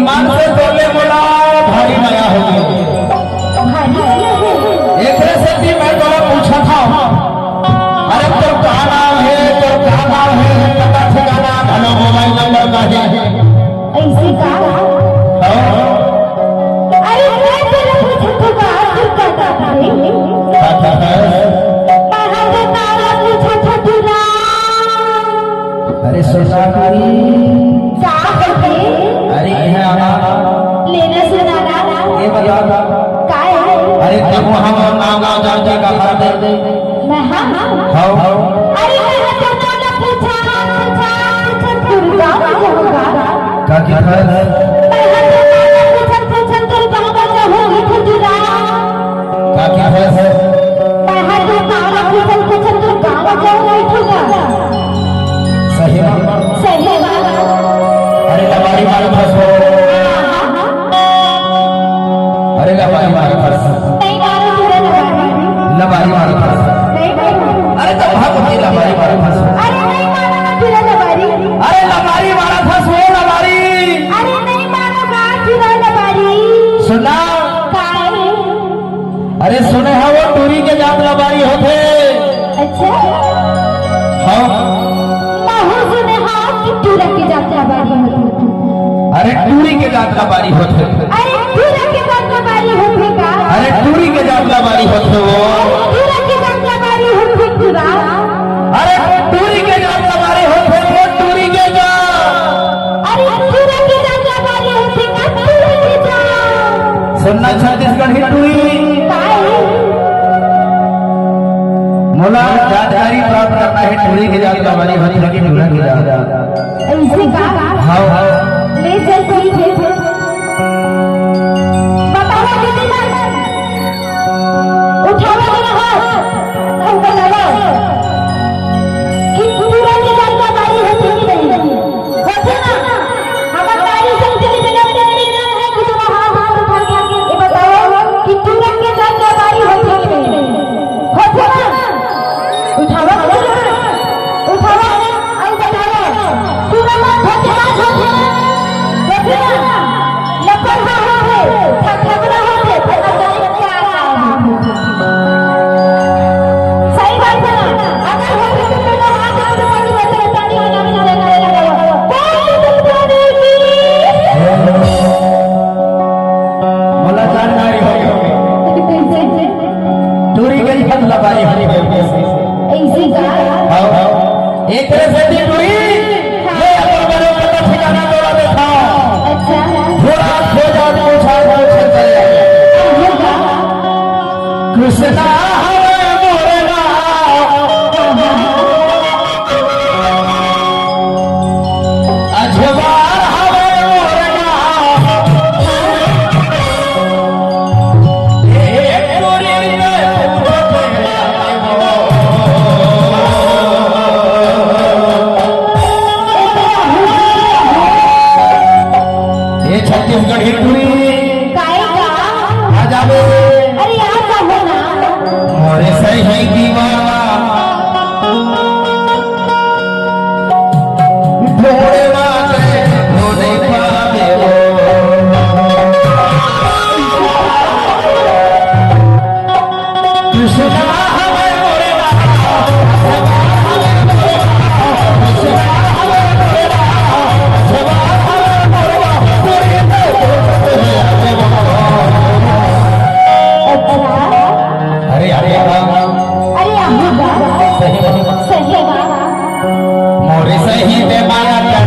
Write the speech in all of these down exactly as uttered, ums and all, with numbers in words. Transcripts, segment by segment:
मान से तोले मोला भारी मया होगे। भारी मया होगे। एकरे सेती मैं तोला पूछत हंव, अरे तोर का नाम हे, तोर का नाम हे, पता ठिकाना घलो मोबाइल नंबर का हे। अइसे का? हाँ। अरे मैं तोला पूछत हंव का, तोर का नाम हे? का, का, का? मैं हा तो तोला पूछत हंव टूरा। अरे सुन ना टूरी। का होथे? अरे इहाँ आ। ले ना सुन ना। ये बता। का हे? अरे तब हम नाम ना जान के का करते? मैं हा? हाँ। अरे मैं हा तो तोला पूछत हंव, पूछत हंव, पूछत हंव, टूरा, का होगा? का की था? मैं हा तो तोला पूछत हंव, पूछत हंव, टूरा, का होगा? का की था? मैं हा तो तोला पूछत हंव, पूछत हंव, टूरा, का होगा? सही बात। सही बात। अरे लबारी मारत हस वो। हाँ, हाँ। अरे लबारी मारत हस। नहीं मारो टूरा लबारी। लबारी मारत हस। नहीं मारो। अरे तो भाग होती लबारी मारत हस। अरे नहीं मारो ना टूरा लबारी। अरे लबारी मारत हस वो लबारी। अरे नहीं मारो का टूरा लबारी। सुन ना। काय? अरे सुने हंव वो टूरी के जात लबारी होथे। अच्छा। हाँ। महूं सुने हंव कि टूरा के जात लबारी होथे। अरे टूरी के जात लबारी होथे। अरे टूरा के जात लबारी होथे का? अरे टूरी के जात लबारी होथे वो। अरे टूरा के जात लबारी होथे टूरा। अरे टूरी के जात लबारी होथे वो टूरी के जात। अरे टूरा के जात लबारी होथे का टूरा के जात। सुन ना छत्तीसगढ़ी टूरी। काय? मोला जानकारी प्राप्त करना हे टूरी के जात लबारी होथे कि टूरा के जात। अइसे का? हाँ। ले चल ठीक हे। बतावा कितनी बार? उठावा ना हो। अउ बतावा कि टूरा के जात लबारी होथे कि नहीं? होथे ना? हमर गाड़ी संग चले बिना बिना बिना है कि तोरा हाथ हाथ उठा के ये बताओ कि टूरा के जात लबारी होथे कि नहीं? होथे ना? उठावा, उठावा, उठावा, अउ बतावा। टूरा मन धोखेबाज होथे ना? होथे ना? लफड़ा होथे, फटकना होथे, फटकना का काम होथे। सही बात हे ना? अगर होथे तो पहले हाथ जोड़ के बोल दो, तो ताली बजा के जयकारा लगाओ। बोल दो, बोल दो, बोल दो। मोला जानकारी होगे। टूरी गई फट लबारी हरी गई। अइसे का? हाँ, हाँ। एकरे सेती टूरी, ये अपन बड़े पता ठिकाना तोला देथा। अच्छा। थोड़ा खोजा, पूछा, पूछे करे। हाँ, हाँ। कृष्णा हवे मोरे नाम। अजवार हवे मोरे नाम। एक टूरी ने ये छत्तीसगढ़ी टूरी। काय का? आ जाबे। अरे, आ जाबे ना। मोरे सही दीवाना। ढोड़े मारे, ढोड़े पावे ओ। कृष्णा हवे मोरे बाबा। अच्छा। अरे, अरे, अरे। अरे, अरे, बा। सही बात। सही बात। मोरे सही दे माया कर।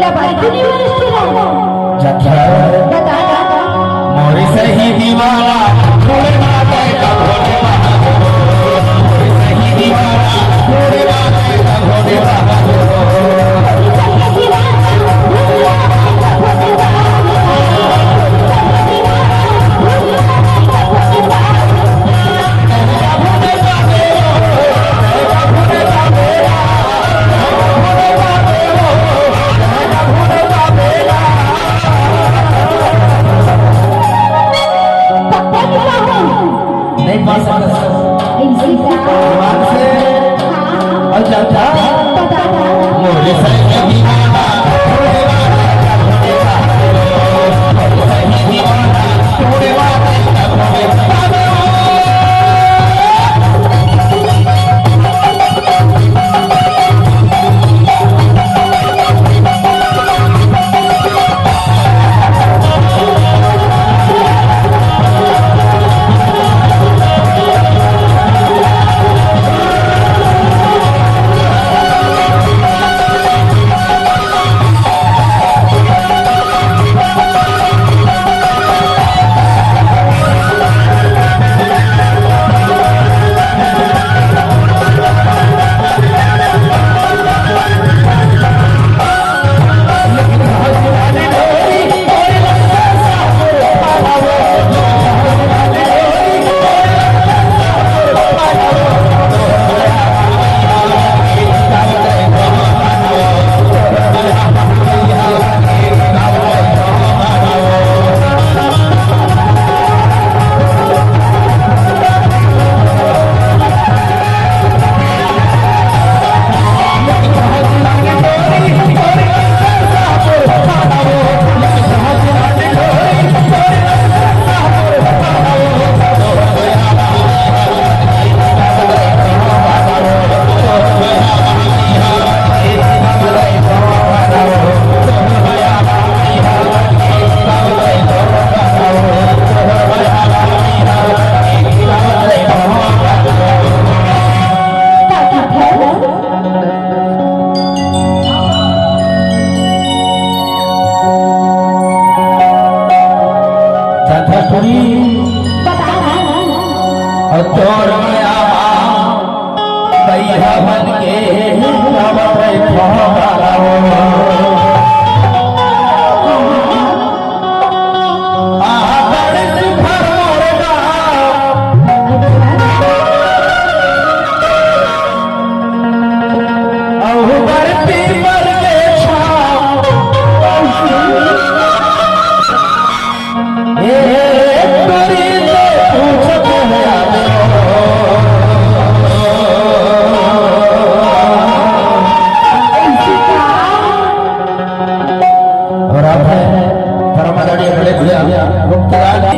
लबारी क्यों नहीं हो रही है? जब बता, बता। मोरे सही दीवाना, भोलेनाथ है का भोले बहादुर। मोरे सही दीवाना, भोलेनाथ है का भोले बहादुर। ऐसे का? ईमान से। हाँ। और जाता। पता था। मोरे सही दीवाना। और आप हैं परम आदरणीय बड़े भैया मुक्तराज।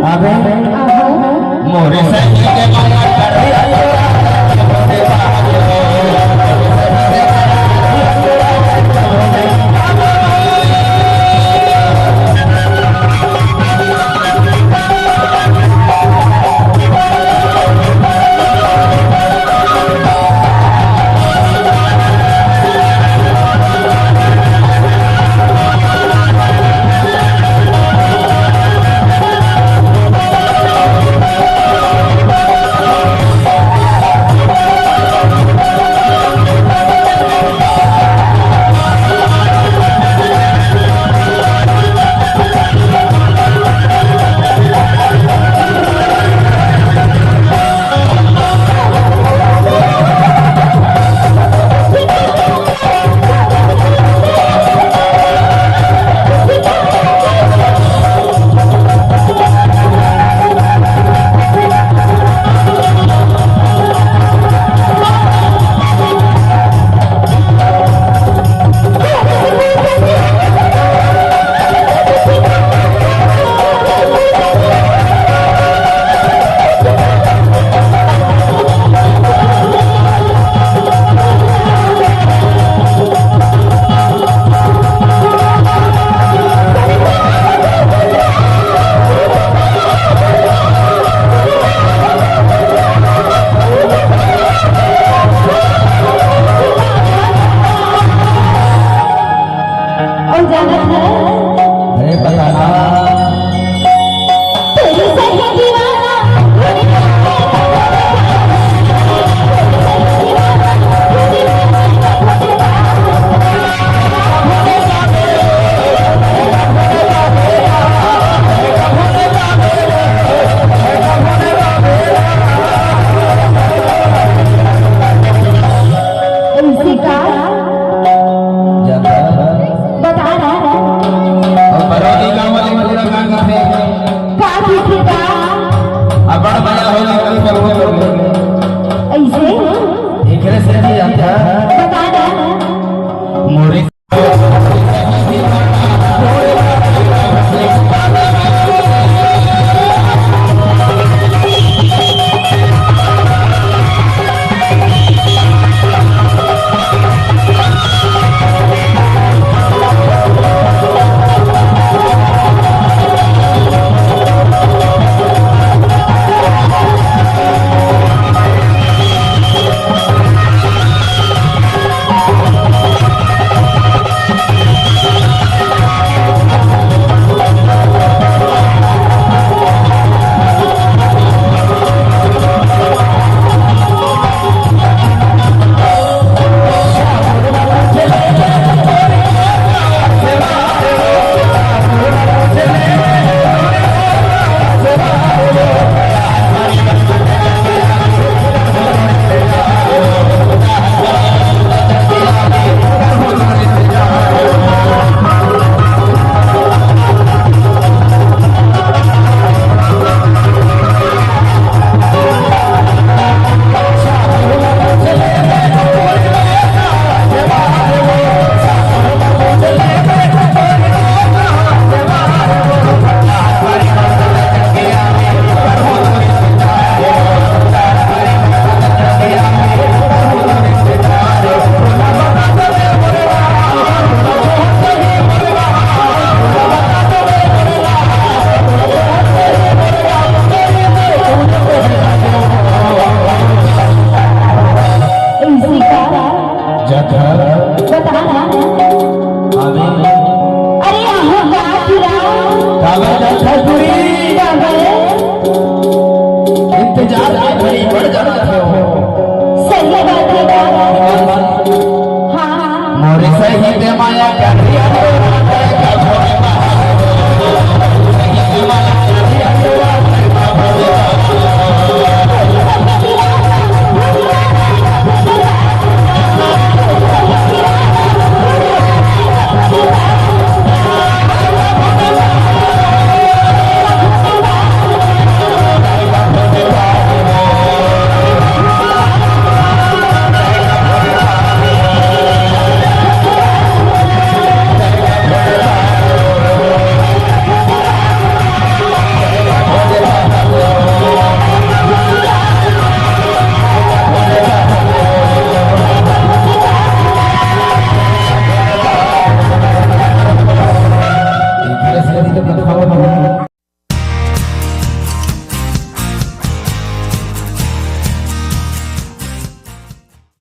आवे। मोरे सखी के माया करे। और जानत है? अरे बताना। तेरी सही दीवाना। का दिखे का? अबड़ मजा होही, अइसे? एकरे से नहीं आता। बता ना। मोरे ऐसी का? जगह। बता ना। अरे। अरे, यहाँ का गिरा? काबर जात हस दूरी? काबर? इंतजार के घड़ी बढ़ जात हे। सही बात हे का? हाँ, हाँ। मोरे सही ते माया कर दिया।